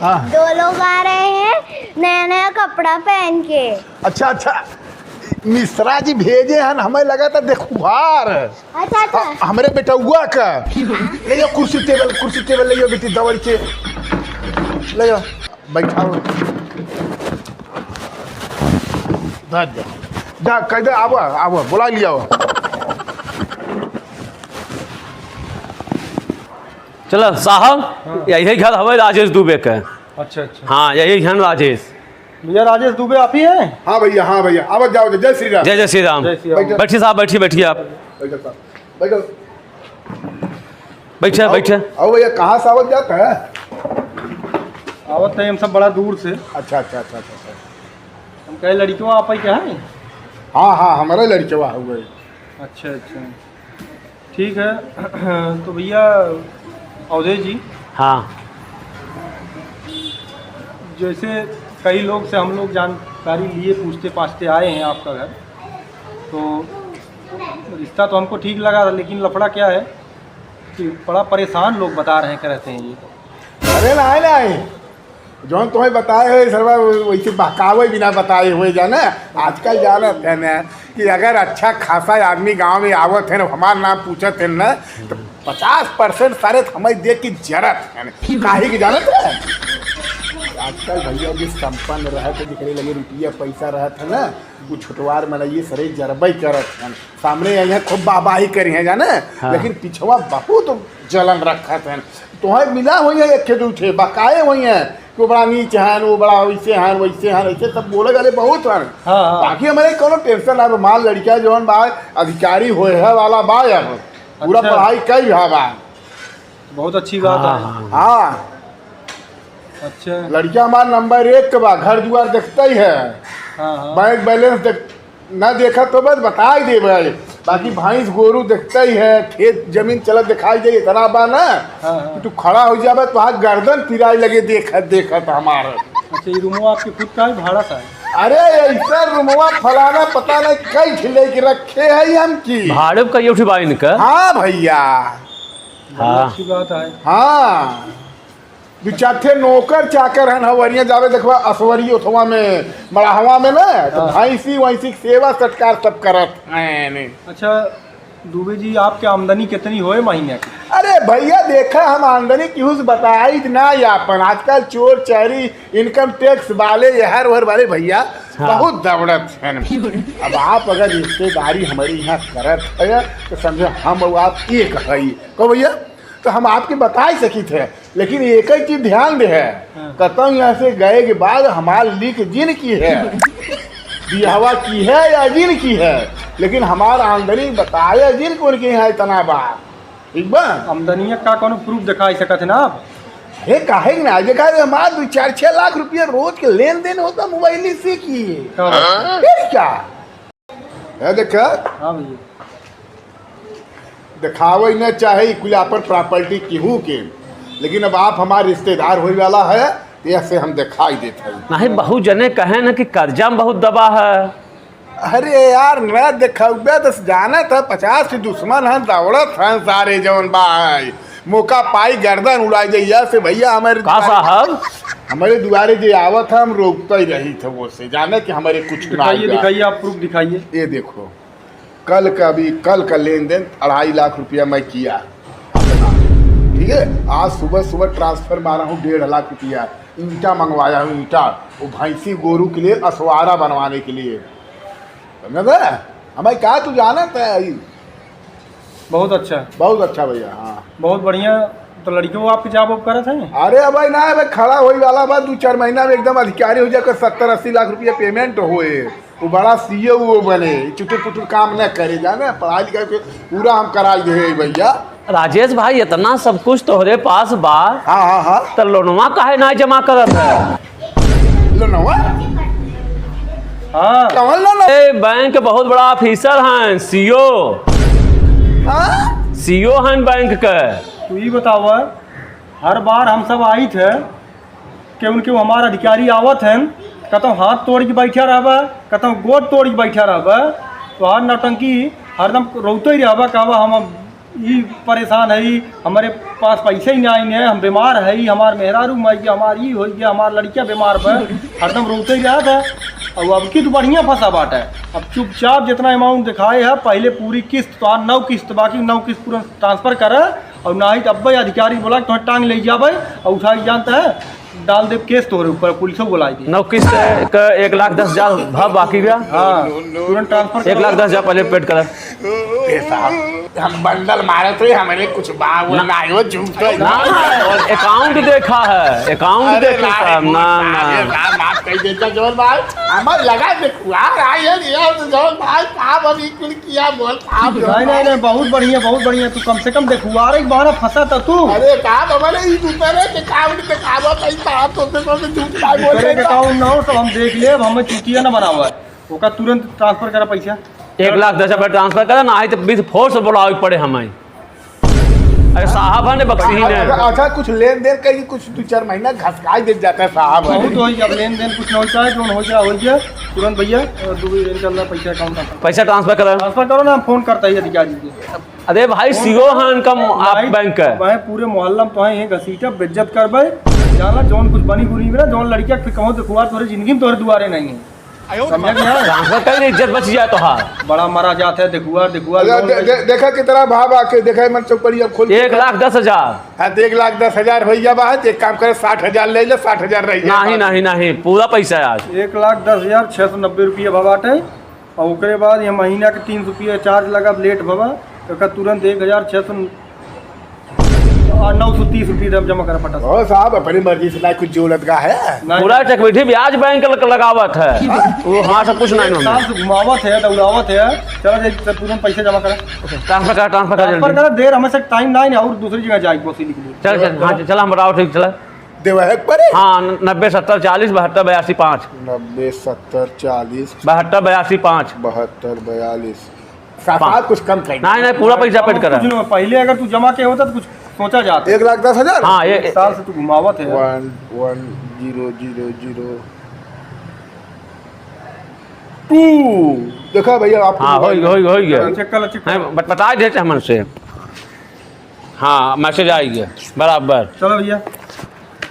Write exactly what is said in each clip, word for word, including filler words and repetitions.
हाँ। दो लोग आ रहे हैं नया नया कपड़ा पहन के। अच्छा, अच्छा, मिश्रा जी भेजे हन, हमें लगा था देखुहार। अच्छा, अच्छा। ह-, हमरे बेटउआ का। ले जाओ कुर्सी टेबल, कुर्सी टेबल ले जाओ बेटी, दौड़ के ले जाओ, बैठाओ। धर जा, जा, कह दे, आवा, आवा, बुला लिया। चला साहब, हाँ। यही घर हवे राजेश दुबे के। अच्छा, अच्छा। हाँ, यही घर राजेश। भैया, राजेश दुबे आप ही हैं? हाँ भैया, हाँ भैया, आवत जाओ, जय श्री राम। जय जय श्री राम। जय श्री राम। बैठो। बैठिए साहब, बैठिए, बैठिए आप। बैठो साहब, बैठो। बैठे, आओ, बैठे। आओ भैया, कहाँ से आवत जाता है? आवत है हम सब बड़ा दूर से। अच्छा, अच्छा, अच्छा, अच्छा, अच्छा। हम कहे लड़िकवा आप ही क्या है? हाँ, हाँ, हमारा लड़िकवा हुआ है। अच्छा, अच्छा। ठीक है। तो भैया अवधेश जी, हाँ। जैसे कई लोग से हम लोग जानकारी लिए, पूछते पाछते आए हैं आपका घर, तो रिश्ता तो हमको ठीक लगा था, लेकिन लफड़ा क्या है कि बड़ा परेशान लोग बता रहे हैं, कहते हैं ये। अरे नहीं, नहीं, जौन तुम्हें बताए है सरवा, वैसे बहकावे बिना बताए हुए जाना। आजकल जानत है ना कि अगर अच्छा खासा आदमी गांव में आवत है ना, हमार नाम पूछत है ना, तो पचास परसेंट सारे हमें देख के जरत है। काहे के जानत है? आजकल भैया जो संपन्न रहत है, जेकरे लगे रुपया पैसा रहत है ना, वो छोटवार मनइये सरे जरबई करत है। सामने यहाँ खूब बाबाही करी है जाने, हाँ। लेकिन पिछवा बहुत जलन रखत है। तोहे मिला हुई है एक ठे दू ठे, बकाए हुई है कि वो बड़ा नीच है, वो बड़ा वैसे है, वैसे है, ऐसे सब बोले वाले बहुत हैं। हाँ, हाँ। बाकी हमारे कोनो टेंशन ना, हमार लड़का जौन बा, अधिकारी होए है वाला बा, अब पूरा अच्छा। पढ़ाई कई रहा बा। बहुत अच्छी बात हाँ, है। हाँ। हाँ। अच्छा। लड़का हमार नंबर एक के बा, घर दुआर देखते ही है। हाँ, हाँ। बैंक बैलेंस देख, ना देखा तो बस बता ही देबे, बाकी भैंस गोरू देखते ही है, खेत जमीन चलत दिखाई दे, इतना बा ना हाँ, हाँ। कि तू खड़ा हो जाबे, तोहार गर्दन पिराई लगे देखत देखत हमार। अच्छा, ये रूमवा आपके खुद का है, भाड़ा का है? अरे, ऐसा रूमवा फलाना पता नहीं कई ठे लेके रखे है हम की। भाड़े पे कई उठी बा इनका? हाँ भैया। बड़ी हाँ। अच्छी बात है। हाँ। दू चार ठे नौकर चाकर हन, हवरिया जावे देखबा, असवरी ओथवा में, मड़हवा में ना, तो हाँ। भैंसी वैंसी के सेवा सत्कार सब करत हैं। अच्छा, दुबे जी, आपके आमदनी कितनी होए महीने की? अरे भैया, देखा, हम आमदनी केहू से बताई ना आपन। आजकल चोर चारी, इनकम टैक्स वाले, यहर ओहर वाले भैया हाँ। बहुत दौड़त हैं। अब आप अगर रिश्तेदारी हमारे यहाँ करत है, तो समझो हम और आप एक हई। कहो भैया, तो हम आपके बताई सकित है। लेकिन एक ही चीज ध्यान दे है, हाँ। कतौ यहाँ से गए के बाद हमार लिख जिन की है, बियाहवा की है या जिन की है, लेकिन हमार आमदनी बताया जिन कौन के यहाँ इतना बा, ठीक बा? आमदनिया का कोनो प्रूफ दिखाई सकत है ना आप? हे, काहे के ना? देखा रे, हमार दू चार छह लाख रुपया रोज के लेन देन होता मोबाइल से की। का बात है? फिर क्या? है देखा? हाँ भैया। देखावे न चाहे कुल आपन प्रॉपर्टी केहू के, लेकिन अब आप हमार रिश्तेदार होए वाला है, तो ऐसे हम दिखाई देत है। नहीं, बहुत जने कहे न कि कर्जा में बहुत दबा है। अरे यार, न देखउबे तो जानत है, पचास के दुश्मन हैं, दौड़त हैं सारे जौन बा है। मौका पाई गर्दन उड़ाई दे, या से भैया हमारे का दुआरे, साहब? हमारे दुआरे जे आवत है, हम रोकते ही रही थे वो से, जाने कि हमारे कुछ ना दिखाइए, हुआ। दिखाइए, आप प्रूफ दिखाइए। ये देखो, कल का भी, कल का लेन देन अढ़ाई लाख रुपया मैं किया अपना, ठीक है। आज सुबह, सुबह ट्रांसफर मारा हूँ डेढ़ लाख रुपया, ईंटा मंगवाया हूँ, ईंटा, वो भैंसी गोरू के लिए असवारा बनवाने के लिए, समझे? हमें कहा तू जानत है ई? बहुत अच्छा। बहुत अच्छा भैया, हाँ। बहुत बढ़िया। तो लड़कियों आपके जॉब वॉब करत हैं? अरे भाई ना, भाई खड़ा होई वाला बा, दू चार महीना में एकदम अधिकारी हो जाकर सत्तर अस्सी लाख रुपया पेमेंट होए। वो बड़ा सीईओ वो बने, चुटुर पुटुर काम न करे, जाने, पढ़ाई लिखाई के पूरा हम कराई दे भैया। राजेश भाई, इतना सब कुछ तोहरे पास बा, हाँ, हाँ, हाँ। तो लोनवा काहे ना जमा करत है? लोनवा? हाँ। कौन लोन? ए, बैंक के बहुत बड़ा ऑफिसर हैं, सीईओ। हाँ? सीईओ हैं बैंक के। तू ई बतावा, हर बार हम सब आई थे कि उनके वो हमार अधिकारी आवत हैं, कतौ हाथ तोड़ के बैठा रहबा, कतौ गोड़ तोड़ के बैठा रहबा, तो हर नौटंकी हरदम रोते ही रहबा, कहबा हम ई परेशान है, ई हमरे पास पैसे ही नाहीं है, हम बीमार है, ई हमार मेहरारू मर गया, हमार ई होइ गया, हमार लड़किया बीमार बा, हरदम रोते ही रहत है। और अब की तो बढ़िया फंसा बाटे। अब चुपचाप जितना amount दिखाए है, पहले पूरी किस्त, तो आज नौ किस्त बाकी, नौ किस्त पूरा transfer करे, और नाहीं तो अब्बे अधिकारी बोला कि तुम्हें टांग ले जाबे और उठा के जानता है, डाल दे case तोहरे ऊपर, पुलिसो बुलाई दे। नौ किस्त का एक लाख दस हजार भा बाकी बा। हाँ, तुरंत transfer एक लाख दस हजार पहले paid करा। ए साहब, हम बंडल मारत रहे, हमरे कुछ बा, वो ना। ना, वो झूठ है। ना, ना, account देखा है, account अरे देखे ना, साहब, ना, ना। अरे साहब, माफ कर देता जौन भाई, हमार लगा देखुआर आए है, ये तो जौन भाई, साहब, अभी कुल किया बोल, साहब, जौन नहीं, नहीं, भाई। नहीं, बहुत बढ़िया, बहुत बढ़िया। तू कम से कम देखुआर एक बहाना फंसा था तू। अरे साहब, हमारे ई दूसरे के account दिखावा, भाई, साहब, तो से, तो से झूठ भाई बोल दूसरे के रहे हैं। Account ना हो, सब हम देख ले, अब हमें चूतिया ना बनावा। ओका तुरंत transfer करा पैसा। एक लाख दस हजार transfer करा, ना आई तो पुलिस force बुलावे के पड़े हमें। अरे साहब है ने बक्सी ने। अच्छा, अच्छा, कुछ लेन देन कहीं कुछ दो चार महीना घसकाई दे जाता है साहब है। बहुत होई, अब लेन देन कुछ ना होता है, जौन हो जा, हो जा। तुरंत भैया, अ, दो दिन के अंदर पैसा account में। पैसा transfer करा। Transfer करो ना, हम phone करता ही अधिकारी के। अरे भाई, phone सीओ करो। हैं इनका, आप भाई, बैंक का। मैं पूरे मोहल्ला में तो हैं, यहीं घसीटा, बेइज्जत करबे। जाना, जौन कुछ बनी बुनी में ना, जौन लड़किया फिर कहूँ देखुआ, तोरे जिंदगी में तोरे दुआरे नहीं है। समझा कि नहीं? Transfer कर दे, इज्जत बच जाए तो। हाँ, बड़ा मरा जात है, देखुआ, देखुआ, दे-, लोन दे-, ले- दे-, देखा कितना भाव आके, देखा है मन चौपड़ी अब खोल के। एक लाख दस हजार। हाँ, तो एक लाख दस हजार हो गया बात, एक काम करे, साठ हजार ले ले, साठ हजार रह जाए नहीं, बात। नहीं, नहीं, पूरा पैसा है आज। एक लाख दस हजार छह सौ नब्बे रुपया भवा बाटे, और ओकरे बाद ये महीना के तीन सौ रुपया charge लगा, late भवा, तो ओकर तुरंत एक हजार छह सौ और नौ सौ तीस रुपये दे, जमा करा फटाफट। ओ साहब, अपनी मर्जी से ना कुछ जोड़त का है। नहीं। पूरा चक्रवृद्धि ब्याज बैंक लग-, लगावत है। वो हमारा सब कुछ नहीं एक होना। साल से घुमावत है, दौड़ावत है। चला जाए, सब तुरंत पैसे जमा करा। Transfer करा, transfer करा transfer जल्दी। करा, देर हमें से time नहीं है और दूसरी जगह जाए, वसूली के लिए। चल, चल, हाँ, चल, चला, हम राउत, ठीक, चला। देवा है एक बारे? हाँ, न-, नब्बे सत्तर चालीस बहत्तर बयासी पाँच। नब्बे सत्तर चालीस। बहत्तर बयासी पाँच। बहत्तर बयालीस। साहब, पाँच। कुछ कम कर। नहीं, नहीं, पूरा पैसा paid करा। कुछ नहीं, पहले अगर तू जमा के होता तो कुछ सोचा जाता। एक लाख दस हजार? हाँ, ये एक साल से तू घुमावत है। One, one, zero, zero, zero, two। देखा भैया, आपको हाँ, मोबाइल होई, होई, होई गया। Check कर लो, check कर लो। हाँ, बत-, बता देते हमन से। हाँ, message आई गया, बराबर। चलो भैया।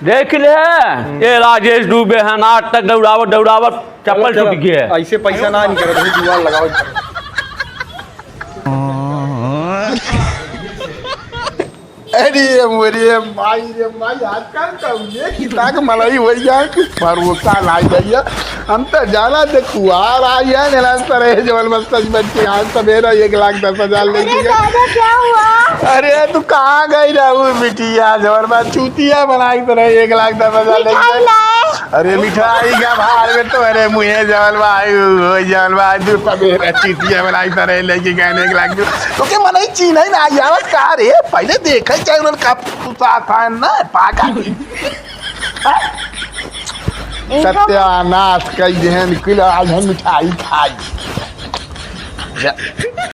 देख ले, हम्म। ये राजेश दुबे है ना, आज तक दौड़ावत, दौड़ावत चप्पल चलो, छूट गया है। ऐसे पैसा ना निकले, भाई, जुगाड़ लगाओ। अरे, अरे, माई रे, माई, आजकल तो ये कितना के मलाई हो गया, कुछ भरोसा नहीं भैया। हम तो जाना देखुआर आई है, नेला सरे जवन बस सच बच के आज सवेरे एक लाख दस हजार लेके अरे गए। दादा, क्या हुआ? अरे तू कहाँ गई रहू बिटिया, जवन बस चूतिया बनाई तो रहे, एक लाख दस हजार लेके मिठाई गए। लाए। अरे मिठाई का भार में तो, अरे मुहे जवन भाई, ओ जवन भाई, तू सवेरे चूतिया बनाई तो रहे, लेके गए एक लाख। तो के मनई चीन्हे ना यार, का रे, पहले देखे चाहिए उन्होंने कब तू साथ आए ना, पागल। इनको सत्यानाश कई देहन, कुल आज हम मिठाई खाई। जा।